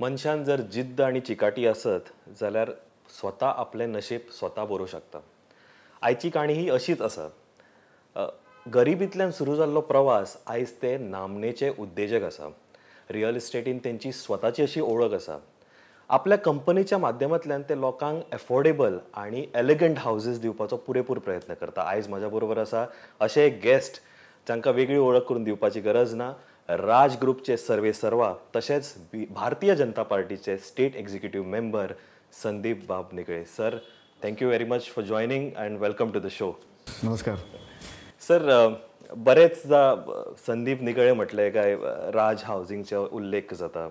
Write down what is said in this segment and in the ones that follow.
मनशान जर जिद्द आनी चिकाटी आसत जाल्यार स्वता आपलें नशीब स्वता बरोवंक शकता. आयची काणी ही अशीच आसा. गरिबींतल्यान सुरू जाल्लो प्रवास आयज ते नामनेचे उद्देजक आसा. रियल इस्टेटीन तेंची स्वताची अशी ओळख आसा. आपल्या कंपनीच्या माध्यमांतल्यान ते लोकांक एफोर्डेबल आनी एलिगंट हावजीस दिवपाचो पुरेपूर प्रयत्न करता. आयज म्हज्या बरोबर आसा अशे एक गेस्ट जांकां वेगळी ओळख करून दिवपाची गरज ना. राज ग्रुपचे सर्वे सर्वा तशेंच भारतीय जनता पार्टीचे स्टेट एक्झिक्युटीव्ह मेंबर संदीप बाब Nigale. Sir, thank you very much for joining and welcome to the show. नमस्कार सर. बरेचदा संदीप निगळे म्हटलें काय राज हावजिंगचो उल्लेख जाता,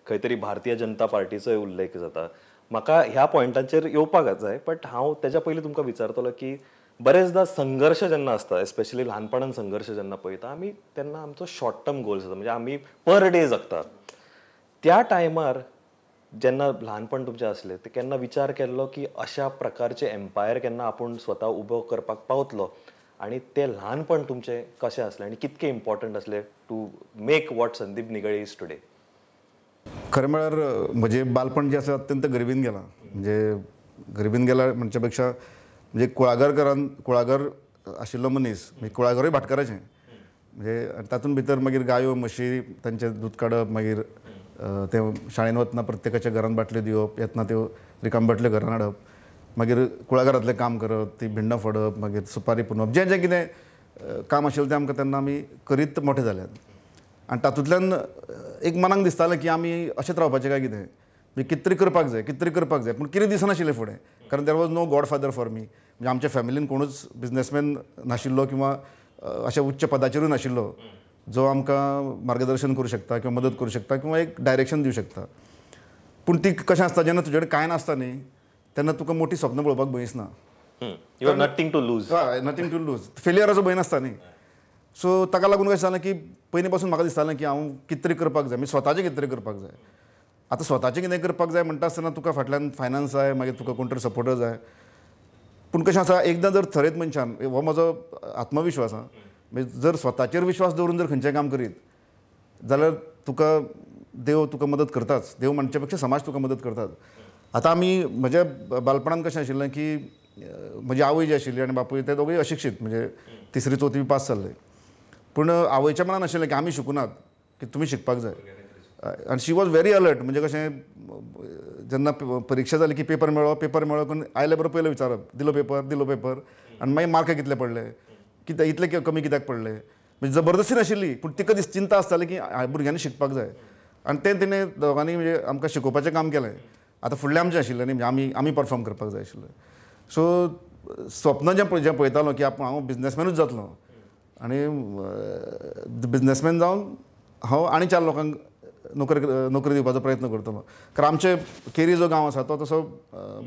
खंय तरी भारतीय जनता पार्टीचोय उल्लेख जाता. म्हाका ह्या पॉयंटांचेर येवपाक जाय, बट हांव तेज्या पयलीं तुमकां विचारतलो की बरेचदा संघर्श जेन्ना आसता, एस्पेशली ल्हानपणान संघर्श जेन्ना पळयता आमी, तेन्ना आमचो शॉर्ट टर्म गोल्स आसता, म्हणजे आमी पर डे जगता. त्या टायमार जेन्ना ल्हानपण तुमचें आसलें ते केन्ना विचार केल्लो की अशा प्रकारचे एम्पायर केन्ना आपूण स्वता उबो करपाक पावतलो, आनी तें ल्हानपण तुमचें कशें आसलें आनी कितकें इम्पॉर्टंट आसलें to make what Sandeep Nigale is today? खरें म्हळ्यार म्हजें बालपण जें आसा अत्यंत गरिबीन गेलां. म्हणजे गरिबीन गेलां म्हणच्या पेक्षा म्हणजे कुळागरकारान कुळागर आशिल्लो मनीस, म्हणजे कुळागरूय भाटकाराचें, म्हणजे तातूंत भितर मागीर गायो म्हशी तांचें दूद काडप, मागीर तें शाळेन वतना प्रत्येकाच्या घरान बाटल्यो दिवप, येतना त्यो रिकाम बाटल्यो घरान हाडप, मागीर कुळागरांतलें काम करप, ती भिंडां फोडप, मागीर सुपारी पुनप, जें जें कितें काम आशिल्लें तें आमकां तेन्ना आमी करीत मोठे जाल्यात. आनी तातूंतल्यान एक मनाक दिसतालें की आमी अशेंच रावपाचें काय कितें, म्हणजे कितें तरी करपाक जाय, कितें तरी करपाक जाय. पूण कितें दिसनाशिल्लें फुडें, कारण there was no godfather for me. म्हणजे आमच्या फॅमिलीन कोणूच बिजनसमॅन नाशिल्लो किंवा अशा उच्च पदाचेरूय नाशिल्लो जो आमकां मार्गदर्शन करूं शकता किंवा मदत करूं शकता किंवा एक डायरेक्शन दिवं शकता. पूण ती कशें आसता, जेन्ना तुजे कडेन कांय नासता न्ही तेन्ना तुका मोठी स्वप्नां पळोवपाक भंय दिसना. You have nothing to lose. हय, नथींग टू लूज, फेलियराचो भंय नासता न्ही. सो ताका लागून कशें जालें की पयलीं पासून म्हाका दिसतालें की हांव कितें तरी करपाक जाय, मी स्वताचें कितें तरी करपाक जाय. आतां स्वताचें कितें करपाक जाय म्हणटा आसतना तुका फाटल्यान फायनान्स जाय, मागीर तुका कोण तरी सपोर्टर जाय. पूण कशें आसा, एकदां जर थरयत मनशान, हो म्हजो आत्मविश्वास आसा, म्हणजे जर स्वताचेर विश्वास दवरून जर खंयचें काम करीत जाल्यार तुका देव तुका मदत करताच. देव म्हणचे पेक्षा समाज तुका मदत करतात. आतां आमी म्हज्या बालपणान कशें आशिल्लें की म्हजी आवय जी आशिल्ली आनी बापूय ते दोगूय अशिक्षीत, म्हणजे तिसरी चवथी पास जाल्ले. पूण आवयच्या मनान आशिल्लें की आमी शिकुनात, की तुमी शिकपाक जाय. आनी शी वॉज व्हेरी अलर्ट. म्हणजे कशें, जेन्ना परिक्षा जाली की पेपर मेळ्ळो, पेपर मेळ्ळो करून आयले बरोबर पयलें विचारप, दिलो पेपर, दिलो पेपर, आनी मागीर मार्क कितले पडले, कित्याक इतले कमी कित्याक पडले. म्हणजे जबरदस्ती नाशिल्ली, पूण तिका चिंता आसताली की भुरग्यांनी शिकपाक जाय. आनी तें तिणें दोगांनी म्हणजे आमकां शिकोवपाचें काम केलें. आतां फुडलें आमचें आशिल्लें न्ही, म्हणजे आमी आमी परफॉर्म करपाक जाय आशिल्लें. सो स्वप्न जें जें पळयतालो की आपूण हांव बिजनसमॅनूच जातलो आनी बिजनसमॅन जावन हांव आनी चार लोकांक नोकरी नोकरी दिवपाचो प्रयत्न करतलो. कारण आमचे केरी जो गांव आसा तो तसो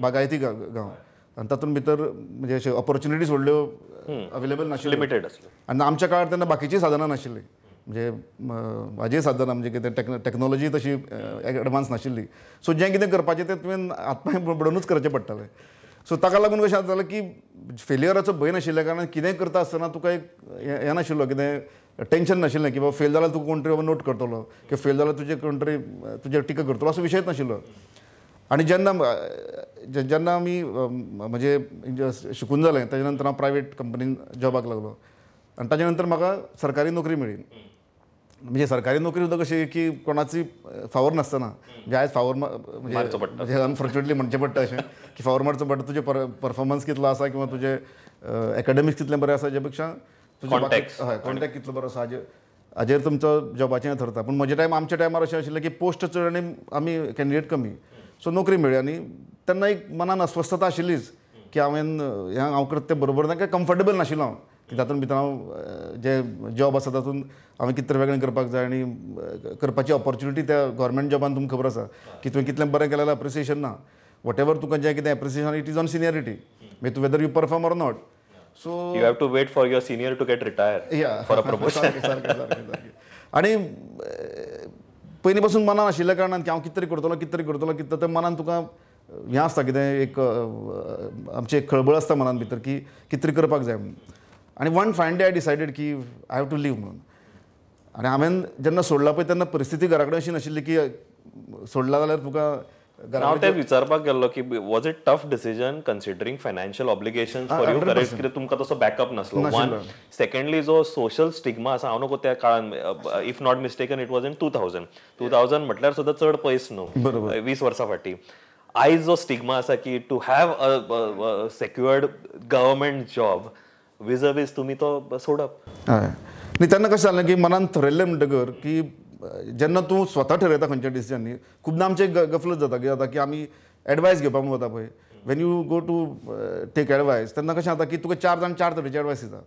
बागायती गांव, आनी तातूंत भितर म्हणजे अशे ऑपॉर्च्युनिटीज व्हडल्यो अवेलेबल नाशिल्ल्यो, लिमिटेड आसल्यो. आनी आमच्या काळार तेन्ना बाकीचीं साधनां नाशिल्लीं, म्हणजे हाजीय साधनां म्हणजे कितें टॅक्नोलॉजी तशी एडवान्स नाशिल्ली. सो जें कितें करपाचें तें तुवें हातपांय बडोवनूच करचें पडटालें. सो ताका लागून कशें जालें की फेलियराचो भंय नाशिल्ल्या कारणान कितेंय करता आसतना तुका एक हें नाशिल्लो, कितें टेंशन नाशिल्लें की बाबा फेल जाल्यार तुका कोण तरी बाबा नोट करतलो किंवा फेल जाल्यार तुजे कोण तरी तुजेर टिका करतलो, असो विशयच नाशिल्लो. आनी जेन्ना जेन्ना आमी म्हणजे शिकून जालें ताजे नंतर हांव प्रायवेट कंपनीन जॉबाक लागलो आनी ताजे नंतर म्हाका सरकारी नोकरी मेळ्ळी. म्हणजे सरकारी नोकरी सुद्दां कशी की कोणाची फावर नासतना, म्हणजे आयज फावर म्हणजे अनफॉर्च्युनेटली म्हणचें पडटा अशें की फावर मारचो पडटा, तुजें परफॉर्मन्स कितलो आसा किंवा तुजें एकाडेमिक्स कितलें बरें आसा हाजे पेक्षा तुजें हय कॉन्टॅक्ट कितलो बरो आसा हाजेर तुमचो जॉबाचें थरता. पूण म्हज्या टायम आमच्या टायमार अशें आशिल्लें की पोस्ट चड आनी आमी कॅन्डिडेट कमी, सो नोकरी मेळ्ळी. आनी तेन्ना एक मनान अस्वस्थता आशिल्लीच की हांवें हें हांव करता तें बरोबर ना, काय कम्फर्टेबल नाशिल्लो हांव की तातूंत भितर हांव जे जॉब आसा तातूंत हांवें कितें तरी वेगळें करपाक जाय आनी करपाची ऑपॉर्च्युनिटी त्या गव्हर्मेंट जॉबान तुमकां खबर आसा की तुवें कितलें बरें केलें जाल्यार एप्रिसिएशन ना, what ever तुका जें कितें appreciation it is on seniority, मागीर तूं whether you perform or not. So you have to wait for your senior to get retire for a promotion. सारकें सारकें सारकें. आनी पयलीं पासून मनान आशिल्ल्या कारणान की हांव कितें तरी करतलो, कितें तरी करतलो, कितें तें मनान तुका हें आसता कितें एक आमचें एक खळबळ आसता मनान भितर की कितें तरी करपाक जाय म्हणून. आनी one fine day I decided की I have to leave म्हणून. आनी हांवें जेन्ना सोडला पळय तेन्ना परिस्थिती घरा कडेन अशी नाशिल्ली की सोडला जाल्यार तुका हांव तें विचारपाक गेल्लो की was it tough decision considering financial obligation for you, correct? कित्याक तुमकां तसो बॅकअप नासलो वन. सेकंडली जो सोशल स्टिग्मा आसा, हांव नको त्या काळान, if not mistaken it was in 2000 म्हटल्यार सुद्दां चड पयस न्हू, 20 वर्सां फाटीं. आयज जो स्टिग्मा आसा की to have a secured government job vis a vis तुमी तो सोडप. हय न्ही, तेन्ना कशें जालें की मनान थरयल्लें म्हणटकर की जेन्ना तूं स्वता ठरयता खंयचें डिसिजन न्ही, खुबदां आमचें गफलत जाता. कितें जाता की आमी एडवायस घेवपाक म्हूण वता पळय, when you go to take advice तेन्ना कशें जाता की तुका 4 जाण 4 तरेची एडवायस दिता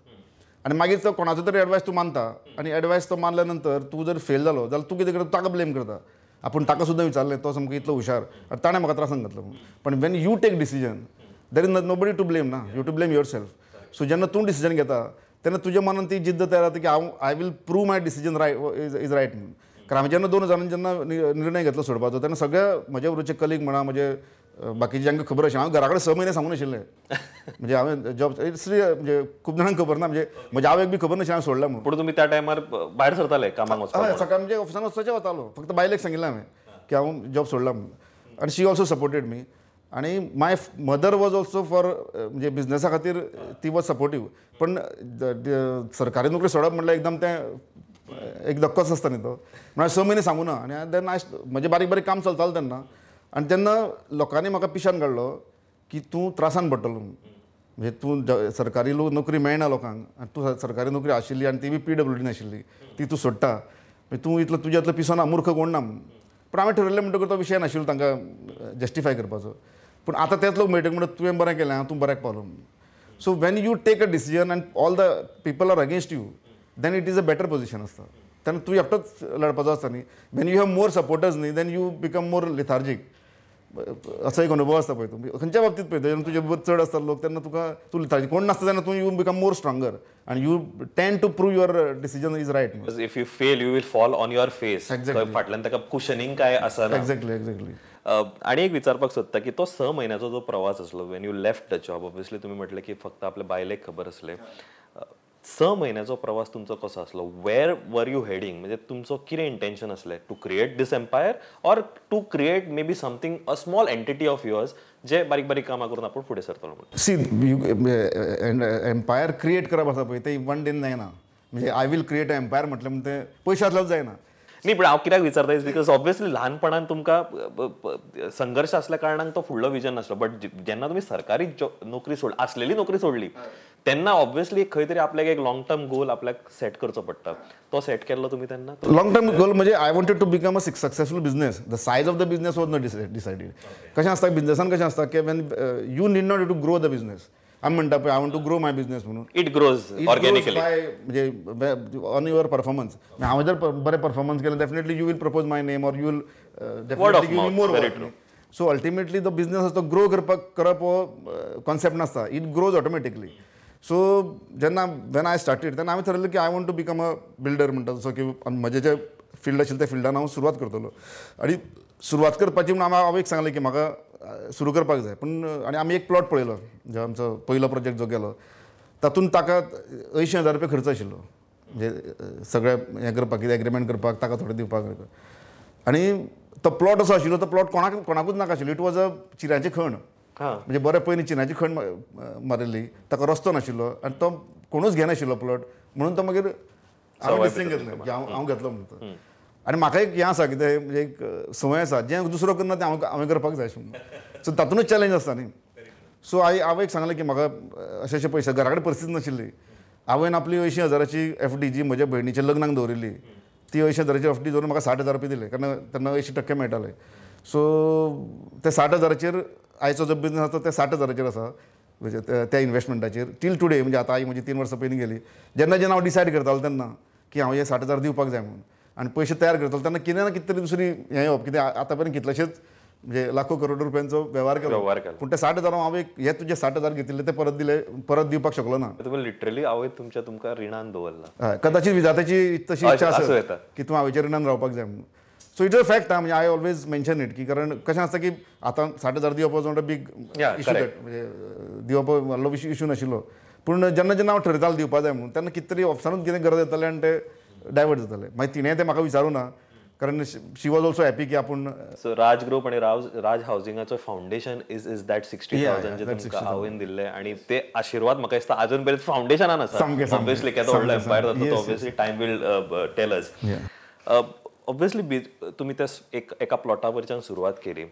आनी मागीर तो कोणाचो तरी एडवायस तूं मानता आनी एडवायस तो मानल्या नंतर तूं जर फेल जालो जाल्यार तूं कितें करता, ताका ब्लेम करता. आपूण ताका सुद्दां विचारलें, तो सामको इतलो हुशार आनी ताणें म्हाका त्रासान घातलो म्हूण. पण when you take decision there is nobody to blame ना, you to blame yourself. So जेन्ना तूं डिसिजन घेता तेन्ना तुज्या मनान ती जिद्द तयार जाता की हांव I will prove my decision right is right म्हणून. कारण हांवें जेन्ना 2000 जेन्ना निर्णय घेतलो सोडपाचो तेन्ना सगळ्या म्हज्या बरोबरचे कलीग म्हणा, म्हजे बाकीचे जांकां खबर आशिल्लें, हांवें घरा कडेन 6 म्हयने सांगून नाशिल्लें. म्हणजे हांवें जॉब it's म्हणजे खूब जाणांक खबर ना, म्हणजे म्हज्या आवयक बी खबर नाशिल्लें हांवें सोडलां म्हणून. पूण तुमी त्या टायमार भायर सरताले कामाक वचपाक? हय, सकाळी म्हणजे ऑफिसान वचपाचें वतालो, फक्त बायलेक सांगिल्लें हांवें की हांव जॉब सोडला म्हणून. आनी शी ऑल्सो सपोर्टेड मी. आनी my mother was also for म्हणजे बिजनसा खातीर ती वॉज सपोर्टीव. पण सरकारी नोकरी सोडप म्हटल्यार एकदम तें एक धक्कोच आसता न्ही तो. म्हळ्यार 6 म्हयने सांगू ना. आनी then I म्हजें बारीक बारीक काम चलतालें तेन्ना. आनी तेन्ना लोकांनी म्हाका पिशान काडलो की तूं त्रासान पडटलो म्हणून. म्हणजे तूं सरकारी नोकरी मेळना लोकांक आनी तूं सरकारी नोकरी आशिल्ली आनी ती बी PWD नाशिल्ली, ती तूं सोडटा, मागीर तूं इतलो तुज्या इतलो पिसो ना, मूर्ख कोण ना म्हणून. पूण हांवें ठरयल्लें म्हणटकूच तो विशय नाशिल्लो तांकां जस्टिफाय करपाचो. पूण आतां तेच लोक मेळटक म्हणटा तुवें बरें केलें, हांव तूं बऱ्याक पावलो म्हणून. So when you take a decision and all the people are against you then it is a better position आसता. तेन्ना तूं एकटोच लढपाचो आसता न्ही. When you have more supporters न्ही then you become more lethargic. असो एक अनुभव आसता पळय तूं खंयच्या बाबतींत पळय, जेन्ना तुजे बरोबर चड आसता लोक तेन्ना तुका तूं लिथार्जीक, कोण नासता तेन्ना तूं you become more stronger आनी you tend to prove your decision is right. If you fail you will fall on your face. फाटल्यान ताका कुशनिंग काय आसना. Exactly exactly. आनी एक विचारपाक सोदता की तो 6 म्हयन्याचो जो प्रवास आसलो when you left the job, obviously तुमी म्हटलें की फक्त आपल्या बायलेक खबर आसलें, 6 म्हयन्याचो प्रवास तुमचो कसो आसलो? Where were you heading? म्हणजे तुमचो कितें इंटेन्शन आसलें? To create this empire or to create maybe something a small entity of yours जे बारीक बारीक कामां करून आपूण फुडें सरतलो म्हणून? सी, एम्पायर क्रिएट करप आसा पळय तें वन डेन जायना. म्हणजे I will create a empire म्हटलें म्हण तें पयशे आसल्यार जायना. न्ही, पण हांव कित्याक विचारता is because obviously ल्हानपणान तुमकां संघर्श आसल्या कारणान तो फुडलो विजन नासलो, बट जेन्ना तुमी सरकारी नोकरी सोड आसलेली नोकरी सोडली तेन्ना ऑब्वियसली खंय तरी आपल्याक एक लॉंग टर्म गोल आपल्याक सेट करचो पडटा. तो सेट केल्लो तुमी तेन्ना? लॉंग टर्म गोल म्हणजे I wanted to become a successful business. The size of the business was not decided. कशें आसता बिजनेसान, कशें आसता की when you need not to grow the business. आमी म्हणटा पळय I want to grow my business म्हणून, it grows organically bye म्हणजे ऑन your performance. हांवें जर बरें परफॉर्मन्स केलें definitely you will propose my name or you will definitely give me more work. So ultimately तो बिजनेस आसा तो grow करपाक करप हो कॉन्सेप्ट नासता, it grows automatically. सो जेन्ना when I started तेन्ना हांवें थरयलें की I want to become a builder म्हणटा तसो की म्हजें जें फिल्ड आशिल्लें त्या फिल्डान हांव सुरवात करतलो. आनी सुरवात करपाची म्हणून हांवें आवयक सांगलें की म्हाका सुरू करपाक जाय. पूण आनी आमी एक प्लॉट पळयलो, जो आमचो पयलो प्रोजेक्ट जो गेलो तातूंत ताका 80,000 रुपया खर्च आशिल्लो, म्हणजे सगळें हें करपाक, कितें एग्रीमेंट करपाक, ताका थोडें दिवपाक. आनी तो प्लॉट असो आशिल्लो तो प्लॉट कोणाकूच नाका आशिल्लो. It was a चिऱ्यांची खण, म्हणजे बरें पयलीं चिन्याची खण मारिल्ली, ताका रस्तो नाशिल्लो आनी तो कोणूच घेनाशिल्लो प्लॉट, म्हणून तो मागीर हांवें डिसिजन घेतलें की हांव घेतलो म्हणून. आनी म्हाका एक हें आसा कितें म्हणजे एक संवय आसा, जें दुसरो करना तें हांवें करपाक जाय अशें म्हणून. सो तातूंतच चॅलेंज आसता न्ही. सो आवयक सांगलें की म्हाका अशे अशे पयशे, घरा कडेन परिस्थिती नाशिल्ली. आवयन आपली 80,000ची एफडी जी म्हज्या भयणीच्या लग्नाक दवरिल्ली ती 80,000ची एफडी दवरून म्हाका 60,000 रुपया दिले, कारण तेन्ना 80% मेळटाले. सो ते 60,000चेर आयचो जो बिजनेस आसा ते 60,000चेर आसा, म्हणजे त्या इन्वेस्टमेंटाचेर टील टुडे. म्हणजे आतां आई म्हजी 3 वर्सां पयलीं गेली, जेन्ना जेन्ना हांव डिसायड करतालो तेन्ना की हांव हे 60,000 दिवपाक जाय म्हणून आनी पयशे तयार करतालो तेन्ना कितें ना कितें तरी दुसरी हें येवप, कितें आतां पर्यंत कितलेशेच म्हणजे लाखो करोड रुपयांचो वेव्हार केलो. पूण ते 60,000 हांव एक हे तुजे 60,000 घेतिल्ले ते परत दिले, परत दिवपाक शकलो ना. तुमी लिटरली आवय तुमच्या तुमकां रिणान दवरला. हय, कदाचित विधात्याची तशी इच्छा आसत की तूं आवयच्या रिणान रावपाक जाय म्हणून. So it's a fact. म्हणजे I always mention it की कारण कशें आसता की आतां 60,000 दिवप was not a big issue, म्हणजे दिवप व्हडलो इशू नाशिल्लो. पूण जेन्ना जेन्ना हांव ठरयतालो दिवपा जाय म्हणून तेन्ना कितें तरी ऑफिसानूच कितें गरज येतालें आनी ते डायवर्ट जाताले. मागीर तिणें तें म्हाका विचारूं ना, कारण शी वॉज ऑल्सो हॅपी की आपूण. सो राज ग्रुप आनी राज हावसिंगाचो फावंडेशन is is that 60,000 जे तुमकां आवयन दिल्ले आनी ते आशिर्वाद म्हाका दिसता अजून पर्यंत फावंडेशनान आसा. ऑब्वियसली केदो व्हडलो एम्पायर जाता तो obviously time will tell us. Obviously तुमी त्या एका प्लॉटा वयच्यान सुरवात केली,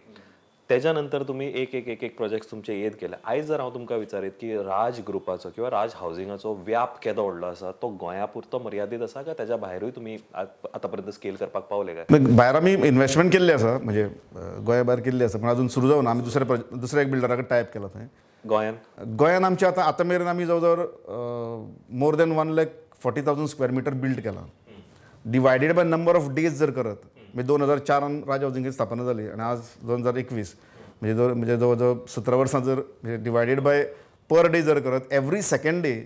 तेज्या नंतर तुमी एक एक एक एक प्रोजेक्ट तुमचे येत गेले. आयज जर हांव तुमकां विचारीत की राज ग्रुपाचो किंवा राज हावसिंगाचो व्याप केदो व्हडलो आसा, तो गोंया पुरतो मर्यादीत आसा काय तेज्या भायरूय तुमी आतां पर्यंत स्केल करपाक पावले काय? भायर आमी इन्वेस्टमेंट केल्ली आसा, म्हणजे गोंया भायर केल्ली आसा, पूण अजून सुरू जावना. आमी दुसऱ्या एक बिल्डरा कडेन टायप केला थंय गोंयान. गोंयान आमचे आतां आतां मेरेन आमी जवळ जवळ more than 1,40,000 square metre build केला. Divided by number of days जर करत म्हणजे 2004 राज हावसिंगाची स्थापना जाली आनी आज 2021 म्हणजे जवळ जवळ 17 वर्सां जर म्हणजे डिवायडेड बाय पर डे जर करत every second day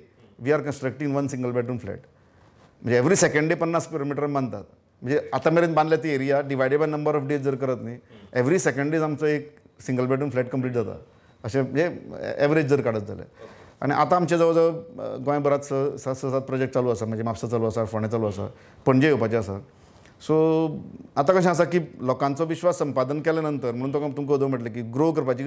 we are constructing 1 single bedroom flat. म्हणजे every second day 50 square metre बांदतात. म्हणजे आतां मेरेन बांदल्या ती area divided by number of days जर करत न्ही एवरी सेकंड डेज आमचो एक सिंगल बेडरूम फ्लॅट कंप्लीट जाता अशें म्हणजे एवरेज जर काडत जाल्यार. आनी आतां आमचे जवळ जवळ गोंयभरांत 6-7 प्रोजेक्ट चालू आसा, म्हणजे म्हापसा चालू आसा, फोंडें चालू आसा, पणजे येवपाचें आसा. सो आतां कशें आसा की लोकांचो विश्वास संपादन केल्या नंतर म्हणून तुका तुमकां अदों म्हटलें की ग्रो करपाची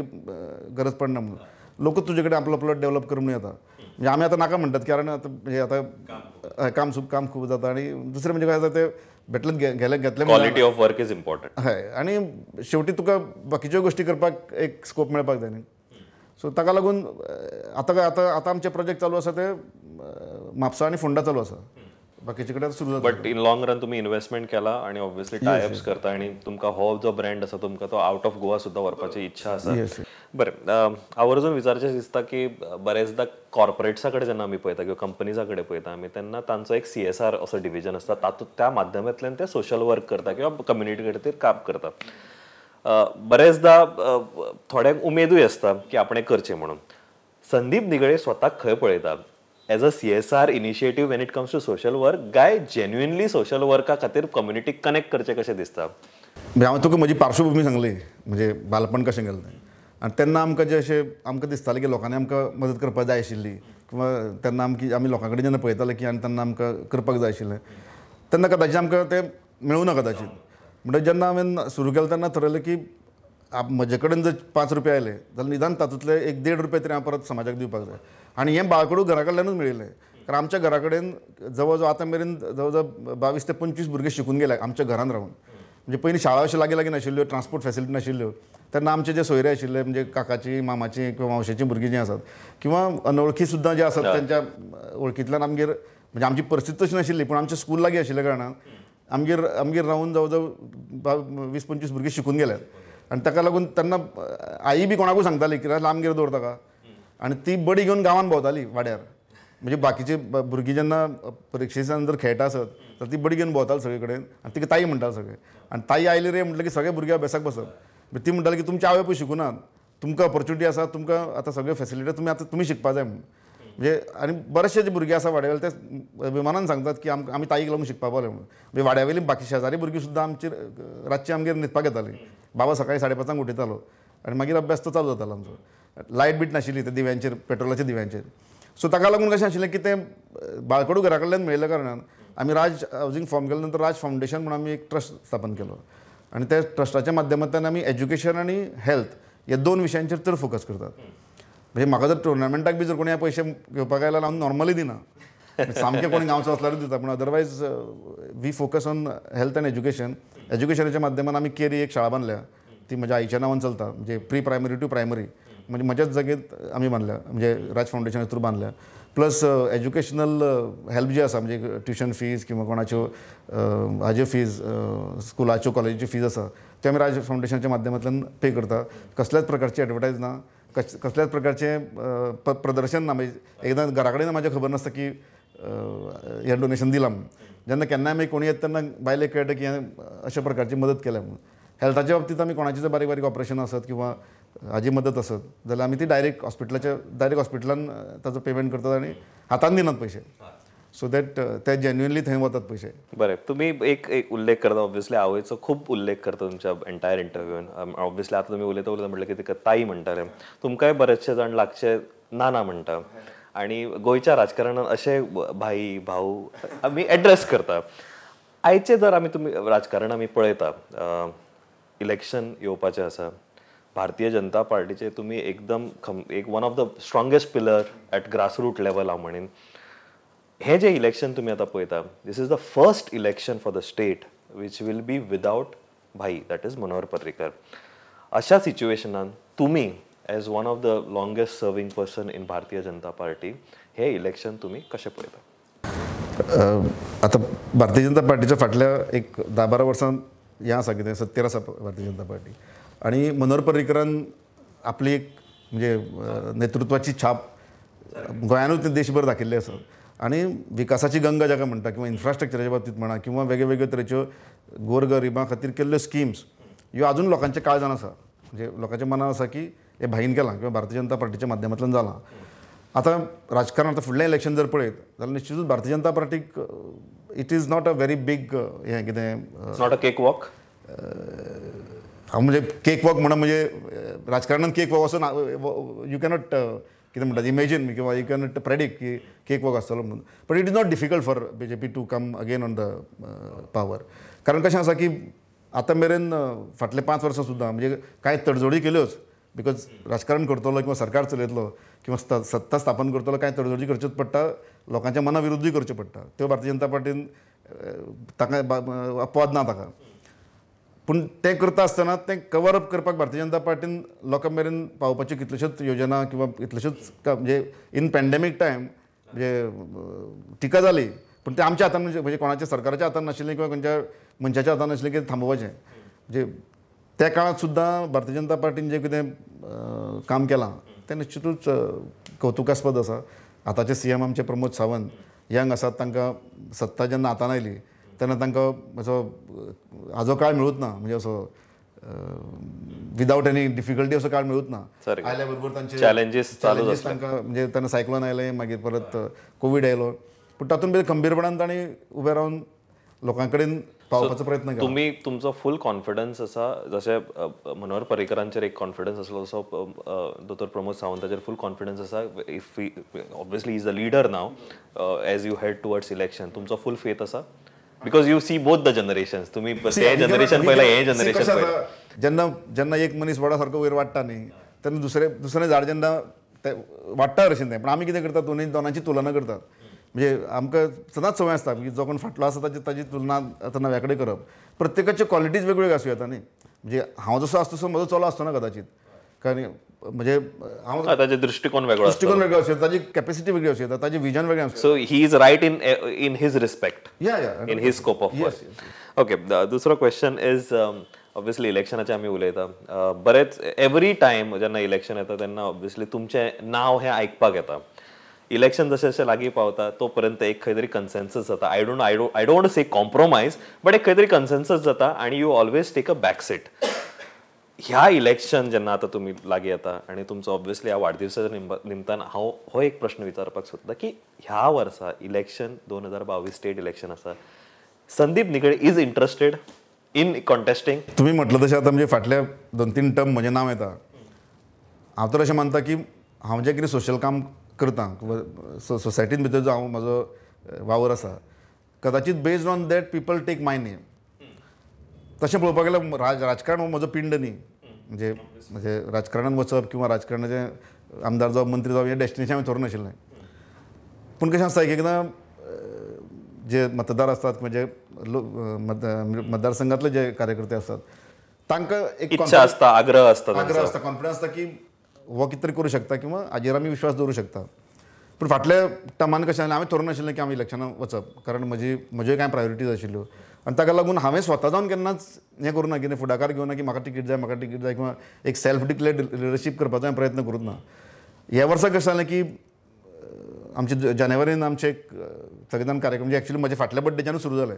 गरज पडना म्हणून लोक तुजे कडेन आपलो प्लॉट डेवलप कर म्हणून येता. म्हणजे आमी आतां नाका म्हणटात कारण आतां म्हणजे आतां काम खूब जाता आनी दुसरें म्हणजे कशें आसा ते भेटलें गेले घेतलें. Quality of work is important. हय, आनी शेवटी तुका बाकीच्यो गोश्टी करपाक एक स्कोप मेळपाक जाय न्ही. सो ताका लागून आतां आतां आतां आमचे प्रोजेक्ट चालू आसा ते म्हापसा आनी फोंडा चालू आसा, बाकीचे कडेन सुरू जाता. बट इन लॉंग रन तुमी इन्व्हेस्टमेंट केला आनी ऑब्वियसली टायअप्स करता आनी तुमकां हो जो ब्रँड आसा तुमकां तो आउट ऑफ गोवा सुद्दां व्हरपाची इच्छा आसा. बरें, आवर्जून विचारचें दिसता की बरेचदा कॉर्पोरेट्सा कडेन जेन्ना आमी पळयता किंवा कंपनीजा कडेन पळयता आमी तेन्ना तांचो एक CSR असो डिविजन आसता, तातूंत त्या माध्यमांतल्यान ते सोशल वर्क करता किंवा कम्युनिटी खातीर काम करता. बरेचदा थोड्यांक उमेदूय आसता की आपणें करचें म्हणून. संदीप निगळे स्वताक खंय पळयता as a CSR initiative when it comes to social work? काय जेन्युइनली सोशल वर्का खातीर कम्युनिटीक कनेक्ट करचें कशें दिसता? हांवें तुका म्हजी पार्श्वभूमी सांगली, म्हणजे बालपण कशें गेलें तें. आनी तेन्ना आमकां जें अशें आमकां दिसतालें की लोकांनी आमकां मदत करपाक जाय आशिल्ली किंवा तेन्ना आमी लोकां कडेन जेन्ना पळयताले की आनी तेन्ना आमकां करपाक जाय आशिल्लें तेन्ना कदाचित आमकां तें मेळूं ना कदाचित. म्हणटकीर जेन्ना हांवें सुरू केलें तेन्ना थरयलें की म्हजे कडेन जर 5 रुपया आयले जाल्यार निदान तातूंतले 1-1.5 रुपया तरी हांव परत समाजाक दिवपाक जाय. आनी हें बाळकडू घरा कडल्यानूच मेळिल्लें, कारण आमच्या घरा कडेन जवळ जवळ आतां मेरेन जवळ जवळ 22 ते 25 भुरगे शिकून गेले आमच्या घरान रावन. म्हणजे पयलीं शाळा अश्यो लागीं लागीं नाशिल्ल्यो, ट्रान्सपोर्ट फॅसिलिटी नाशिल्ल्यो, तेन्ना आमचे जे सोयरे आशिल्ले म्हणजे काकाची, मामाची किंवा मावशेची भुरगीं जीं आसात किंवा अनवळखी सुद्दां जे आसात तेंच्या वळखींतल्यान आमगेर म्हणजे आमची परिस्थिती तशी नाशिल्ली पूण आमचें स्कूल लागीं आशिल्ल्या कारणान आमगेर आमगेर रावन जवळ जवळ 20-25 भुरगीं शिकून गेल्यात. आनी ताका लागून तेन्ना आई बी कोणाकूय सांगताली की आमगेर दवर ताका, आनी ती बडी घेवन गांवांत भोंवताली वाड्यार. म्हणजे बाकीचे भुरगीं जेन्ना परिक्षेच्या नंतर खेळटा आसत तर ती बडी घेवन भोंवताली सगळे कडेन आनी तिका ताई म्हणटाले सगळे. आनी ताई आयली रे म्हटलें की सगळे भुरगे अभ्यासाक बसप. ती म्हणटाली की तुमचे आवय पय शिकुनात, तुमकां ऑपॉर्च्युनिटी आसा, तुमकां आतां सगळे फॅसिलिटी तुमी आतां तुमी शिकपा जाय म्हणून. म्हणजे आनी बरेचशे जे भुरगे आसा वाड्यावेले ते अभिमानान सांगतात की आमी ताईक लागून शिकपा पावले म्हणून. म्हणजे वाड्यावेली बाकी शेजारी भुरगीं सुद्दां आमची रातची आमगेर न्हिदपाक येतालीं. बाबा सकाळी 5:30 उठयतालो आनी मागीर अभ्यास तो चालू जातालो आमचो. लायट बीट नाशिल्ली त्या दिव्यांचेर, पेट्रोलाच्या दिव्यांचेर. सो ताका लागून कशें आशिल्लें की तें बाळकडू घरा कडल्यान मेळिल्ल्या कारणान आमी राज हावजींग फॉर्म केल्या नंतर राज फावंडेशन म्हणून आमी एक ट्रस्ट स्थापन केलो आनी त्या ट्रस्टाच्या माध्यमांतल्यान आमी एज्युकेशन आनी हेल्थ ह्या 2 विशयांचेर चड फोकस करतात. म्हणजे म्हाका जर टुर्नामेंटाक बी जर कोणी पयशे घेवपाक आयल्यार हांव नॉर्मली दिना, सामकें कोणी गांवचो आसल्यारूच दिता, पूण otherwise we focus on health and education. एज्युकेशनाच्या माध्यमान आमी केरी एक शाळा बांदल्या, ती म्हज्या आईच्या नांवान चलता, म्हणजे प्री प्रायमरी टू प्रायमरी, म्हणजे म्हज्याच जागेंत आमी बांदल्या, म्हणजे राज फावंडेशना थ्रू बांदल्या. प्लस एज्युकेशनल हेल्प जी आसा म्हणजे ट्युशन फीज किंवा कोणाच्यो हाज्यो फीज, स्कुलाच्यो कॉलेजीच्यो फीज आसा त्यो आमी राज फावंडेशनाच्या माध्यमांतल्यान पे करता. कसल्याच प्रकारची एडवर्टायज ना, कसल्याच प्रकारचें प्रदर्शन ना. म्हणजे एकदां घरा कडेन म्हाज्या खबर नासता की हें डोनेशन दिलां म्हणून. जेन्ना केन्नाय मागीर कोणी येता तेन्ना बायलेक कळटा की हांवें अशा प्रकारची मदत केल्या म्हणून. हेल्थाच्या बाबतींत आमी कोणाची जर बारीक बारीक ऑपरेशन आसत किंवा हाजी मदत आसत जाल्यार आमी ती डायरेक्ट हॉस्पिटलाच्या डायरेक्ट हॉस्पिटलान ताचो पेमेंट करतात आनी हातान दिनात पयशे, सो that ते जेन्युइनली थंय वतात पयशे. बरें, तुमी एक एक उल्लेख करता, ऑब्वियसली आवयचो खूब उल्लेख करता तुमच्या एंटायर इंटरव्यून. ऑब्वियसली आतां तुमी उलयता उलयता म्हटलें की तिका ताई म्हणटाले, तुमकांय बरेचशे जाण लागचे नाना म्हणटा आनी गोंयच्या राजकारणान अशे भाई भाऊ आमी एड्रेस करता. आयचे जर आमी तुमी राजकारण आमी पळयता, इलेक्शन येवपाचें आसा, भारतीय जनता पार्टीचे तुमी एकदम एक one of the strongest pillar at grassroot level हांव म्हणीन. हें जें इलेक्शन तुमी आतां पळयता, this is the first election for the state which will be without भाई, that is Manohar Parrikar. अशा सिच्युएशनान तुमी as one of the longest serving person in Bharatiya Janata Party hey election तुमी कशें पळयता? आतां भारतीय जनता पार्टीच्या फाटल्या एक 10-12 वर्सां हें आसा कितें सत्तेर आसा भारतीय जनता पार्टी आनी मनोहर पर्रीकरान आपली एक म्हणजे नेतृत्वाची छाप गोंयानूच देशभर दाखयल्ली आसा आनी विकासाची गंगा जाका म्हणटा किंवा इन्फ्रास्ट्रक्चराच्या बाबतींत म्हणा किंवा वेगळे वेगळे तरेच्यो गोरगरिबां खातीर केल्ल्यो स्किम्स ह्यो आजून लोकांच्या काळजान आसा, म्हणजे लोकांच्या मनान आसा की हे भाईन केलां किंवा भारतीय जनता पार्टीच्या माध्यमांतल्यान जालां. आतां राजकारण आतां फुडलें इलेक्शन जर पळयत जाल्यार निश्चितूच भारतीय जनता पार्टीक it is not a very big हें कितें, not a cake walk. हांव म्हणजे केक वॉक म्हणून म्हणजे राजकारणान केक वॉक असो you cannot कितें म्हणटात इमेजीन किंवा you cannot predict की केक वॉक आसतलो म्हणून, but it is not difficult for B J P to come again on the power. कारण कशें आसा की आतां मेरेन फाटले 5 वर्सां सुद्दां म्हणजे कांय तडजोडी केल्योच, because राजकारण करतलो किंवा सरकार चलयतलो किंवा सत्ता स्थापन करतलो कांय तडजोडी करच्योच पडटा, लोकांच्या मना विरुद्धूय करच्यो पडटा. त्यो भारतीय जनता पार्टीन ताका अपवाद ना ताका, पूण तें करता आसतना तें कवर अप करपाक भारतीय जनता पार्टीन लोकां मेरेन पावोवपाच्यो कितल्योश्योच योजना किंवा कितल्योश्योच म्हणजे इन पॅन्डेमीक टायम म्हणजे टिका जाली, पूण तें आमच्या हातान म्हणजे कोणाच्या सरकाराच्या हातान नाशिल्लें किंवा खंयच्या मनशाच्या हातान नाशिल्लें की थांबोवपाचें. म्हणजे त्या काळांत सुद्दां भारतीय जनता पार्टीन जें कितें काम केलां तें निश्चितूच कौतुकास्पद आसा. आतांचे CM आमचे प्रमोद सावंत यंग आसात, तांकां सत्ता जेन्ना हातान आयली तेन्ना तांकां असो हाजो काळ मेळूच ना, म्हणजे असो विदावट एनी डिफिकल्टी असो काळ मेळूच ना. आयल्या बरोबर तांचे चॅलेंजीस तांकां म्हणजे तेन्ना सायक्लोन आयलें, मागीर परत कोवीड आयलो, पूण तातूंत भितर खंबीरपणान तांणी उबें रावन लोकां कडेन पावपाचो प्रयत्न केला. तुमी तुमचो फूल कॉन्फिडन्स आसा, जशें मनोहर पर्रीकरांचेर एक कॉन्फिडन्स आसलो तसो दोतोर प्रमोद सावंताचेर फूल कॉन्फिडन्स आसा. If obviously is a leader now as you head towards election, तुमचो फूल फेथ आसा because you see both the generations. तुम्ही ते जनरेशन पळयला, हे जनरेशन पळयला. जेन्ना जेन्ना एक मनीस वडा सारको वयर वाडटा न्ही तेन्ना दुसरें झाड जेन्ना ते वाडटा अशें तें, पण आमी कितें करतात दोनूय दोनांची तुलना करतात. म्हणजे आमकां सदांच संवय आसता की जो कोण फाटलो आसा ताची ताजी तुलना आतां नव्या कडेन करप. प्रत्येकाच्यो क्वॉलिटीज वेगवेगळ्यो आसूं येता न्ही, म्हणजे हांव जसो आसता तसो म्हजो चलो आसतो ना कदाचित, कारण म्हणजे हांव ताजे दृष्टिकोन वेगळो, दृष्टिकोन वेगळो आसूं येता, ताजी कॅपेसिटी वेगळी आसूं येता, ताजें विजन वेगळें आसूं. So he is right in his respect, yeah yeah, in his scope of work. Okay, दुसरो क्वेश्चन is obviously इलेक्शनाचे आमी उलयता, बरेच एवरी टायम जेन्ना इलेक्शन येता तेन्ना ऑब्वियसली तुमचें नांव हें आयकपाक येता. इलेक्शन जशें जशें लागीं पावता तो पर्यंत एक खंय तरी कन्सेन्सस जाता. I don't want say compromise, but एक खंय तरी कन्सेन्सस जाता आनी you always take a back seat. ह्या इलेक्शन जेन्ना आतां तुमी लागीं येता आनी तुमचो ऑब्वियसली ह्या वाडदिवसाच्या निमतान हांव हो एक प्रश्न विचारपाक सोदता की ह्या वर्सा इलेक्शन 2022 स्टेट इलेक्शन आसा, Sandeep Nigade is interested in contesting? तुमी म्हटलं तशें आतां म्हणजे फाटल्या 2-3 टर्म म्हजें नांव येता. हांव तर अशें मानता की हांव जें कितें सोशल काम करता सोसायटीन भितर जो हांव म्हजो वावर आसा, कदाचित based on that people take my name. तशें पळोवपाक गेल्यार राजकारण हो म्हजो पिंड न्ही, म्हणजे म्हणजे राजकारणान वचप किंवा राजकारणाचें आमदार जावप मंत्री जावप हें डेस्टिनेशन हांवें थरोवंक नाशिल्लें. पूण कशें आसता एक एकदां जे मतदार आसतात म्हणजे मतदारसंघातले जे कार्यकर्ते आसतात तांकां एक इच्छा आसता, आग्रह आसता, आग्रह आसता, कॉन्फिडन्स आसता की हो कितें तरी करूं शकता किंवा हाजेर आमी विश्वास दवरूं शकता. पूण फाटल्या टर्मान कशें जालें, हांवें थरोवंक नाशिल्लें की हांव इलेक्शनाक वचप, कारण म्हज्यो कांय प्रायोरिटीज आशिल्ल्यो आनी ताका लागून हांवें स्वता जावन केन्नाच हें करूं ना, कितें फुडाकार घेवना की म्हाका तिकीट जाय, म्हाका तिकीट जाय किंवा एक सेल्फ डिक्लेर्ड लिडरशीप करपाचो हांवें प्रयत्न करूंक ना. ह्या वर्सा कशें जालें की आमचे जानेवारीन आमचे एक सगळे जाण कार्यक्रम म्हणजे एक्चुअली म्हज्या फाटल्या बड्डेच्यानूच सुरू जालें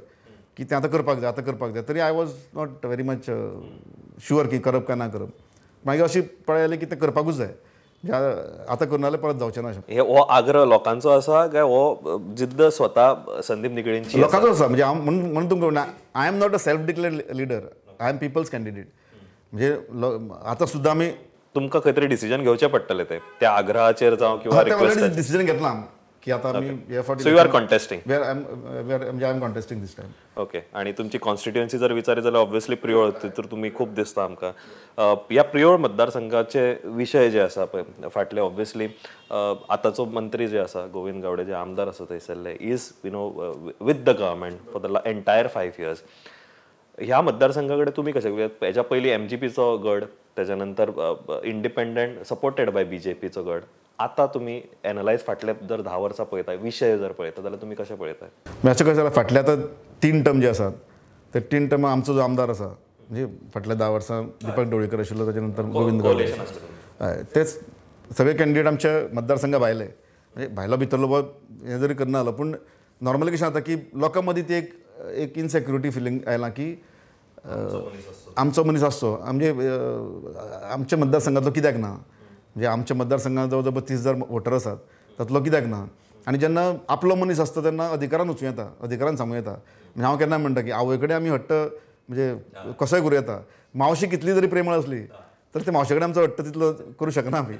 की तें आतां करपाक जाय, आतां करपाक जाय, तरी I was not very much sure की करप काय ना करप. मागीर अशी पळयलें की तें करपाकूच जाय, आतां करून जाल्यार परत जावचें ना. हे हो आग्रह लोकांचो आसा काय हो जिद्द स्वता संदीप निगळेंची? लोकांचो आसा. म्हणजे हांव म्हणून तुमकां म्हणटा, I am not a self declared leader, I am people's candidate. म्हणजे आतां सुद्दां आमी तुमकां खंय तरी डिसिजन घेवचें पडटलें ते त्या आग्रहाचेर जावं किंवा ऑलरेडी डिसिजन घेतलां की आतां आमी हे फावटी So you are contesting. We are म्हणजे I am contesting this time. Okay, आणि तुमची कॉन्स्टिट्युएन्सी जर विचारी जाल्यार ऑब्वियसली प्रियोळ, तितूर तुमी खूब दिसता आमकां. ह्या प्रियोळ मतदारसंघाचे विशय जे आसा पळय फाटले, ऑब्वियसली आतांचो मंत्री जे आसा गोविंद गावडे, जे आमदार आसा थंयसरले, is with the government for the entire 5 years. ह्या मतदारसंघा कडेन तुमी कशें? हेच्या पयलीं एमजीपीचो गड, तेच्या नंतर इंडिपेंडंट सपोर्टेड बाय बीजेपीचो गड. आतां तुमी एनलायज फाटले जर 10 वर्सां पळयता, विशय जर पळयता जाल्यार तुमी कशें पळयता? अशें कशें जाल्यार फाटले आतां तीन टर्म जे आसात ते तीन टर्म आमचो जो आमदार आसा, म्हणजे फाटल्या 10 वर्सां दीपक ढवळीकर आशिल्लो, ताच्या नंतर गोविंद गावडे. हय, तेच सगळे कॅन्डिडेट आमच्या मतदारसंघा भायले, म्हणजे भायलो भितरलो बो हें जरी करना जालो, पूण नॉर्मली कशें जाता की लोकां मदीं ती एक एक इनसेक्युरिटी फिलींग आयलां की आमचो मनीस आसचो, म्हणजे आमच्या मतदारसंघांतलो कित्याक ना? म्हणजे आमच्या मतदारसंघात जवळ जवळ 32,000 वोटर आसात, तातलो कित्याक ना? आनी जेन्ना आपलो मनीस आसता तेन्ना अधिकारान वचूं येता, अधिकारान सांगूं येता. म्हणजे हांव केन्ना म्हणटा की आवय कडेन आमी हट्ट म्हणजे कसोय करूं येता, मावशी कितली जरी प्रेमळ आसली तर ते मावशे कडेन आमचो हट्ट तितलो करूं शकना आमी.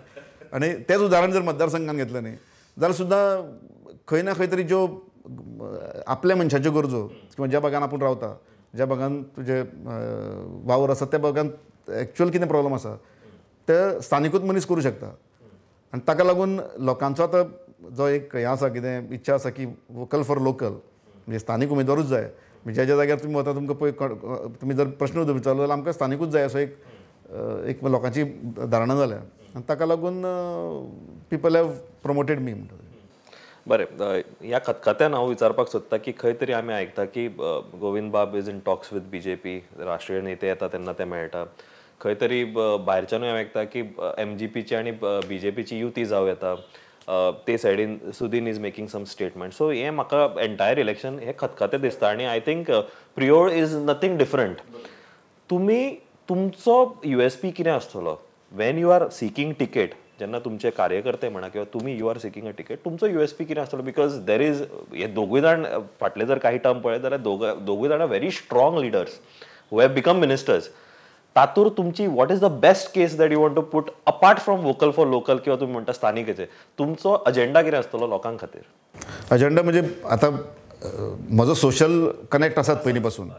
आनी तेंच उदाहरण जर मतदारसंघान घेतलें न्ही जाल्यार सुद्दां खंय ना खंय तरी ज्यो आपल्या मनशाच्यो गरजो किंवा ज्या भागान आपूण रावता, ज्या भागान तुजे वावर आसा, त्या भागान एक्चुअल कितें प्रॉब्लम आसा ते स्थानिकूच मनीस करूं शकता. आनी ताका लागून लोकांचो आतां जो एक हें आसा, कितें इच्छा आसा की वोकल फॉर लोकल, म्हणजे स्थानीक उमेदवारूच जाय. म्हणजे ज्या ज्या जाग्यार तुमी वता, तुमकां पळय तुमी जर प्रश्न विचारलो जाल्यार आमकां स्थानिकूच जाय असो एक एक लोकांची धारणा जाल्या आनी ताका लागून people have promoted me म्हणटा. बरें, ह्या खतखत्यान हांव विचारपाक सोदता की खंय तरी आमी आयकता की गोविंद बाब is in talks with BJP, राष्ट्रीय नेते येता तेन्ना ते मेळटा. खंय तरी भायरच्यानूय हांव आयकता की एमजीपीची आनी बीजेपीची युती जावं येता. ते सायडीन Sudin is making some statement. So हें म्हाका एंटायर इलेक्शन हें खतखतें दिसता आनी I think Priol is nothing different. तुमी तुमचो यूएसपी कितें आसतलो when you are seeking ticket? जेन्ना तुमचे कार्यकर्ते म्हणा किंवा तुमी you are seeking a ticket, तुमचो यूएसपी कितें आसतलो? Because there is हे दोगूय जाण फाटले जर काही टर्म पळयत जाल्यार दोगूय जाणां very strong leaders who have become ministers. तातूर तुमची what is the best case that you want to put apart from vocal for local किंवा तुमी म्हणटा स्थानिकेचे? तुमचो अजेंडा कितें आसतलो लोकां खातीर? अजेंडा म्हणजे आतां म्हजो सोशल कनेक्ट आसात पयलीं पासून.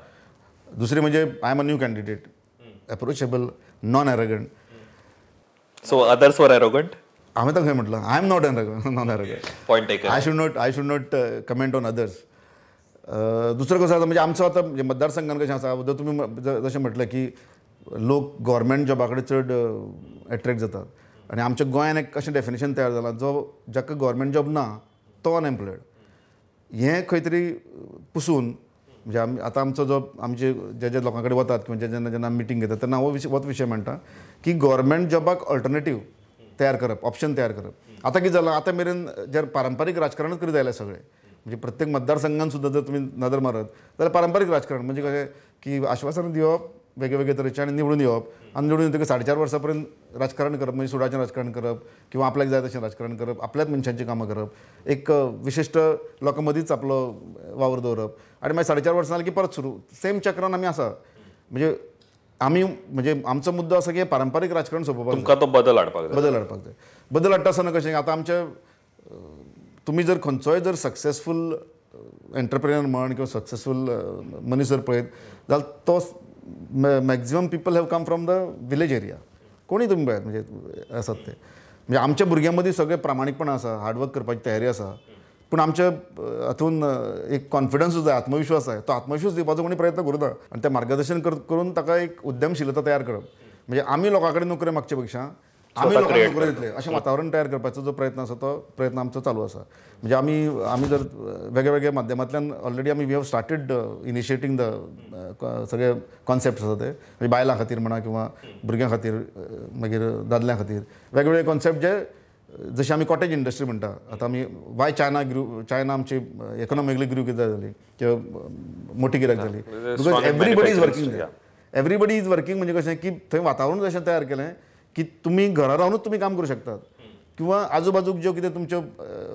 दुसरी म्हणजे I am a new candidate, approachable, non arrogant. So others were arrogant? हांवें ताका खंय म्हटलं? I am not non arrogant. Point taken. I should not comment on others. दुसरं कसं आसा, म्हणजे आमचो आतां म्हणजे मतदारसंघान कशें आसा, जर तुमी जशें म्हटलें की लोक गोवोरमेंट जॉबा कडेन चड एट्रेक्ट जातात आनी आमच्या गोंयान एक अशें डेफिनेशन तयार जालां, जो जाका गोवोरमेंट जॉब ना तो अनएम्प्लॉयड. हें खंय तरी पुसून म्हणजे आमी आतां आमचो जो आमचे जे जे लोकां कडेन वतात किंवा जे जेन्ना जेन्ना मिटींग घेतात तेन्ना हो विशय, होच विशय म्हणटा की गोवोरमेंट जॉबाक ऑल्टरनेटीव तयार करप, ऑप्शन तयार करप. आतां कितें जालां, आतां मेरेन जर पारंपारीक राजकारणच करीत आयल्या सगळे, म्हणजे प्रत्येक मतदारसंघान सुद्दां जर तुमी नदर मारत जाल्यार पारंपारीक राजकारण म्हणजे कशें की आश्वासनां दिवप वेगळे वेगळे तरेचे आनी निवडून येवप, आनी निवडून येतकीर 4.5 वर्सां पर्यंत राजकारण करप, म्हणजे सुडाचें राजकारण करप किंवा आपल्याक जाय तशें राजकारण करप, आपल्याच मनशांची कामां करप, एक विशिश्ट लोकां मदींच आपलो वावर दवरप आनी मागीर 4.5 वर्सां जालीं की परत सुरू, सेम चक्रान आमी आसा. म्हणजे आमी म्हणजे आमचो मुद्दो आसा की पारंपारीक राजकारण सोंपोवपाक जाय. तुमकां तो बदल हाडपाक जाय. बदल हाडपाक जाय. बदल हाडटा आसतना कशें, आतां आमचे तुमी जर खंयचोय जर सक्सेसफूल एंटरप्रेनर म्हण किंवा सक्सेसफूल मनीस जर पळयत जाल्यार तो maximum people have come from the village area. कोणूय तुमी पळयात, म्हणजे आसात ते, म्हणजे आमच्या भुरग्यां मदीं सगळें प्रामाणीकपण आसा, हार्डवर्क करपाची तयारी आसा, पूण आमच्या हातून एक कॉन्फिडन्सूय जाय, आत्मविश्वास जाय. तो आत्मविश्वास दिवपाचो कोणी प्रयत्न करूं ना आनी तें मार्गदर्शन करून ताका एक उद्यमशिलता तयार करप, म्हणजे आमी लोकां कडेन नोकऱ्यो मागचे पेक्षा आमी लोकांक नोकऱ्यो दितले अशें वातावरण तयार करपाचो जो प्रयत्न आसा तो प्रयत्न आमचो चालू आसा. म्हणजे आमी जर वेगळे वेगळे माध्यमांतल्यान ऑलरेडी आमी we have started initiating the सगळे कॉन्सेप्ट आसा ते, म्हणजे बायलां खातीर म्हणा किंवा भुरग्यां खातीर, मागीर दादल्यां खातीर वेगवेगळे कॉन्सेप्ट, जे जशें आमी कॉटेज इंडस्ट्री म्हणटा. आतां आमी वाय चायना ग्रू, चायना आमची इकॉनॉमिकली ग्रू कित्याक जाली किंवा मोठी कित्याक जाली? Because everybody is working, everybody is working. म्हणजे कशें की थंय वातावरण जशें तयार केलें की तुमी घरा रावनूच तुमी काम करूं शकतात किंवा आजूबाजूक ज्यो कितें तुमच्यो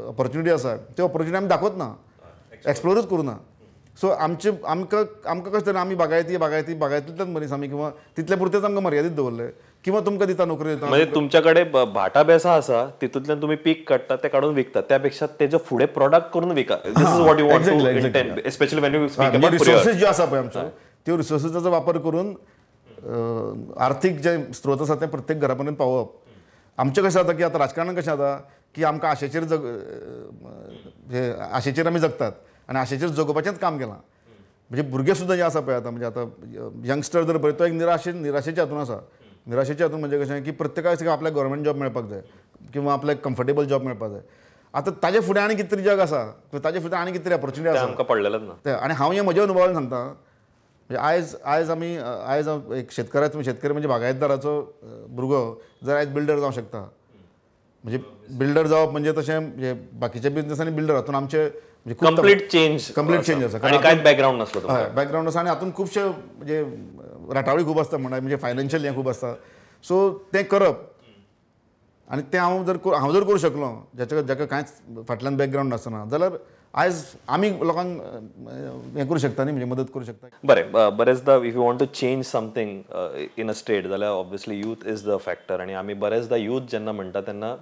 ऑपॉर्च्युनिटी आसा त्यो ऑपॉर्च्युनिटी आमी दाखोवच ना, एक्सप्लोरूच करूं ना. सो आमचे आमकां आमकां कशें तरेन आमी बागायती बागायती बागायतींतल्यान मनीस आमी किंवा तितले पुरतेच आमकां मर्यादीत दवरले किंवा तुमकां दिता नोकरी दिता. म्हणजे तुमच्याकडे भाटा बेसा आसा तितूंतल्यान तुमी पीक काडटा ते काडून विकता, त्या पेक्षा तेजो फुडें प्रोडक्ट करून विका. This is what you want to intend, especially when you speak about resources ज्यो आसा पळय आमच्यो त्यो रिसोर्सेसाचो वापर करून आर्थीक जे स्त्रोत आसा ते प्रत्येक घरा पर्यंत पावोवप. आमचें कशें जाता की आतां राजकारणान कशें जाता की आमकां आशेचेर आशेचेर आमी जगतात आनी आशेचेर जगोवपाचेंच काम केलां. म्हणजे भुरगे सुद्दां जे आसा पळय आतां म्हणजे आतां यंगस्टर जर पळय तो एक निराशेच्या हातून आसा. निराशेच्या हातून म्हणजे कशें की प्रत्येकाक आपल्याक गव्हर्मेंट जॉब मेळपाक जाय किंवा आपल्याक कम्फर्टेबल जॉब मेळपाक जाय. आतां ताजे फुडें आनी कितें तरी जग आसा, ताजे फुडें आनी कितें तरी ऑपॉर्च्युनिटी आसा, आमकां पडलेलेंच ना तें. आनी हांव हें म्हज्या अनुभवान सांगता, म्हणजे आयज आयज आमी आयज एक शेतकऱ्याचो शेतकरी म्हणजे बागायतदाराचो भुरगो जर आयज बिल्डर जावंक शकता, म्हणजे बिल्डर जावप म्हणजे तशें म्हणजे बाकीच्या बिजनेसांनी बिल्डर हातून आमचे कंप्लीट चेंज आसा आनी कांयच बॅकग्रावंड नासलो. हय, बॅकग्रावंड आसा आनी हातून खुबशे म्हणजे राटावळी खूब आसता म्हणा, म्हणजे फायनान्शियल हें खूब आसता. सो तें करप आनी तें हांव जर करूं शकलो जाच्या जाका कांयच फाटल्यान बॅकग्रावंड नासतना जाल्यार आयज आमी लोकांक हें करूं शकता न्ही, म्हणजे मदत करूं शकता. बरें, बरेचदा if you want to change something in a state जाल्यार obviously youth is the factor. आनी आमी बरेचदा यूथ जेन्ना म्हणटा तेन्ना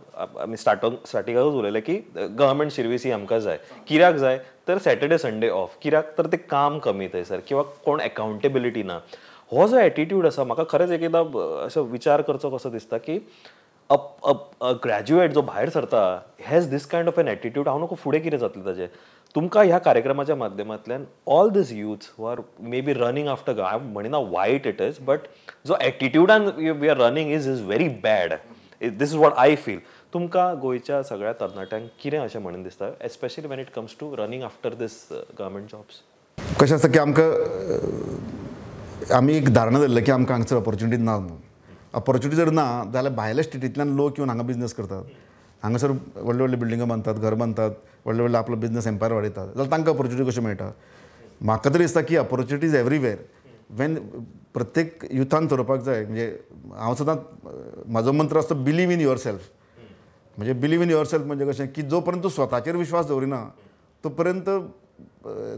आमी स्टार्टिंगाकूच उलयलें की गव्हर्मेंट सर्वीस ही आमकां जाय. कित्याक जाय तर सॅटर्डे संडे ऑफ, कित्याक तर ते काम कमी थंयसर किंवा कोण अकाउंटेबिलिटी ना. हो जो एटिट्यूड आसा म्हाका खरेंच एक एकदां असो विचार करचो कसो दिसता की अ ग्रॅज्युएट जो भायर सरता has this kind of an attitude. हांव नको फुडें कितें जातलें ताजें. तुमकां ह्या कार्यक्रमाच्या माध्यमांतल्यान all these youths who are maybe running after, हांव म्हणिना वायट it is, but जो एटिट्यूडान we are running is is very bad. This is what I feel. तुमकां गोंयच्या सगळ्या तरणाट्यांक कितें अशें म्हणून दिसता, especially when it comes to running after this government jobs? कशें आसता की आमकां आमी एक धारणा धरलें की आमकां हांगसर ऑपॉर्च्युनिटी ना म्हणून. ऑपॉर्च्युनिटी जर ना जाल्यार भायल्या स्टेटींतल्यान लोक येवन हांगा बिजनेस करतात, हांगासर व्हडले व्हडले बिल्डिंगो बांदतात, घर बांदतात, व्हडले व्हडले आपलो बिजनेस एम्पायर वाडयतात, जाल्यार तांकां ऑपॉर्च्युनिटी कश्यो मेळटा? म्हाका तरी दिसता की ऑपॉर्च्युनिटीज एवरीवेर वेन प्रत्येक युथान थरोवपाक जाय. म्हणजे हांव सदांच म्हाजो मंत्र आसता बिलीव इन your self. म्हणजे बिलीव इन your self म्हणजे कशें की जो पर्यंत तूं स्वताचेर विश्वास दवरिना तो पर्यंत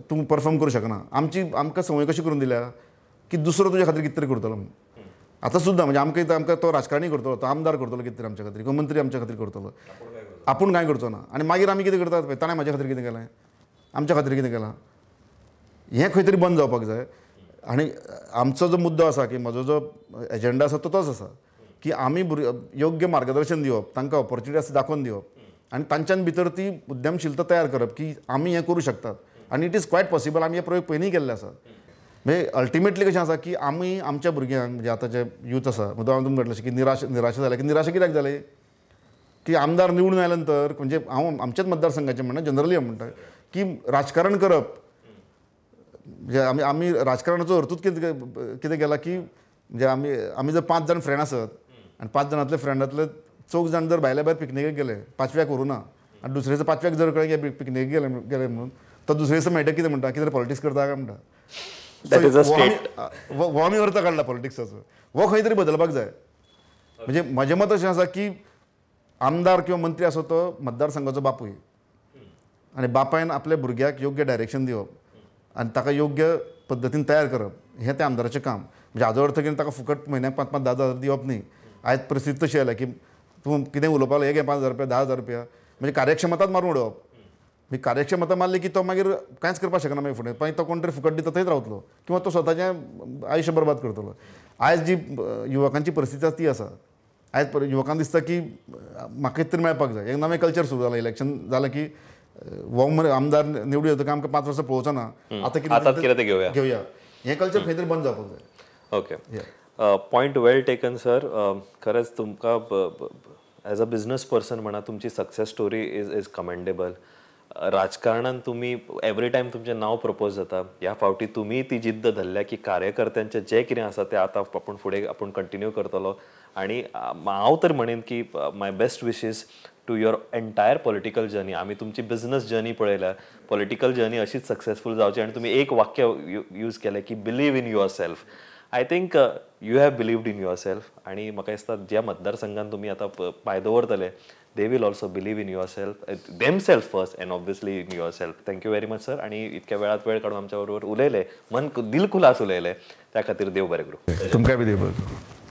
तूं परफॉर्म करूं शकना. आमची आमकां संवय कशी करून दिल्या की दुसरो तुज्या खातीर कितें तरी करतलो म्हणून. आतां सुद्दां म्हणजे आमकां आमकां तो राजकारणी करतलो, तो आमदार करतलो कितें तरी आमच्या खातीर, किंवा मंत्री आमच्या खातीर करतलो, आपूण कांय करचो ना. आनी मागीर आमी कितें करतात, ताणें म्हाज्या खातीर कितें केलें, आमच्या खातीर कितें केलां, हें खंय तरी बंद जावपाक जाय. आनी आमचो जो मुद्दो आसा की म्हजो जो एजेंडा आसा तो तोच आसा की आमी योग्य मार्गदर्शन दिवप, तांकां ऑपॉर्च्युनिटी आसा दाखोवन दिवप आनी तांच्यान भितर ती उद्यमशीलता तयार करप की आमी हें करूं शकतात आनी it is quite possible. आमी हे प्रयोग पयलीं केल्ले आसात. म्हणजे अल्टिमेटली कशें आसा की आमी आमच्या भुरग्यांक म्हणजे आतां जे यूथ आसा, मुद्दाम हांवें तुमकां म्हटलें की निराशा जाल्या, की निराशा कित्याक जाली की आमदार निवडून आयल्या नंतर म्हणजे हांव आमच्याच मतदारसंघाचें म्हणना, जनरली हांव म्हणटा की राजकारण करप म्हणजे आमी आमी राजकारणाचो अर्थूच कितें कितें केला की म्हणजे आमी आमी जर 5 जाण फ्रेंड आसत आनी 5 जाणांतले फ्रेंडांतले 4 जाण जर भायल्या भायर पिकनिकेक गेले, पांचव्याक व्हरूं ना आनी दुसऱ्याचो पांचव्याक जर कळ्ळें की पिकनिकेक गेले गेले म्हणून तो दुसरे दिसा मेळटा कितें म्हणटा, कितें पॉलिटिक्स करता काय म्हणटा. हो आमी अर्थ काडला पॉलिटिक्साचो, हो खंय तरी बदलपाक जाय. म्हणजे म्हजें मत अशें आसा की आमदार किंवा मंत्री आसो तो मतदारसंघाचो बापूय आनी बापायन आपल्या भुरग्याक योग्य डायरेक्शन दिवप आनी ताका योग्य पद्दतीन तयार करप हें त्या आमदाराचें काम. म्हणजे हाजो अर्थ कितें ताका फुकट म्हयन्याक 5-5, 10 हजार दिवप न्ही. आयज परिस्थिती तशी आयल्या की तूं कितें उलोवपाक हे घे 5,000 रुपया, 10,000 रुपया, म्हणजे कार्यक्षमताच मारून उडोवप. म्हणजे कार्यक्षमता मारली की तो मागीर कांयच करपाक शकना मागीर फुडें, मागीर तो कोण तरी फुकट दिता थंयच रावतलो किंवा तो स्वताचें आयुश्य बरबाद करतलो. आयज जी युवकांची परिस्थिती आसा ती आसा. आयज युवकांक दिसता की म्हाका कितें तरी मेळपाक जाय. एक नवें कल्चर सुरू जालां, इलेक्शन जालें की हो आमदार निवडून येता आमकां 5 वर्सां पळोवचो ना, आतां कितें घेवया, हें कल्चर खंय तरी बंद जावपाक जाय. Okay, point well taken sir. खरेंच तुमकां एज अ बिजनस पर्सन म्हणा तुमची success story is is commendable. राजकारणान तुमी एवरी टायम तुमचें नांव प्रपोज जाता, ह्या फावटी तुमी ती जिद्द धरल्या की कार्यकर्त्यांचें जें कितें आसा तें आतां आपूण फुडें आपूण कंटिन्यू करतलो. आनी हांव तर म्हणीन की my best wishes to your entire political journey. आमी तुमची बिजनस जर्नी पळयल्या, पॉलिटिकल जर्नी अशीच सक्सेसफूल जावची. आनी तुमी एक वाक्य यूज केलें की believe in yourself. I think you have believed in yourself आनी म्हाका दिसता ज्या मतदारसंघान तुमी आतां पांय दवरतले they will also believe in yourself, themselves first and obviously in yourself. Thank you very much sir. आनी इतक्या वेळात वेळ काडून आमच्या बरोबर उलयले, मन दिल खुलास उलयले, त्या खातीर देव बरें करूं. तुमकां बी देव बरें करूं.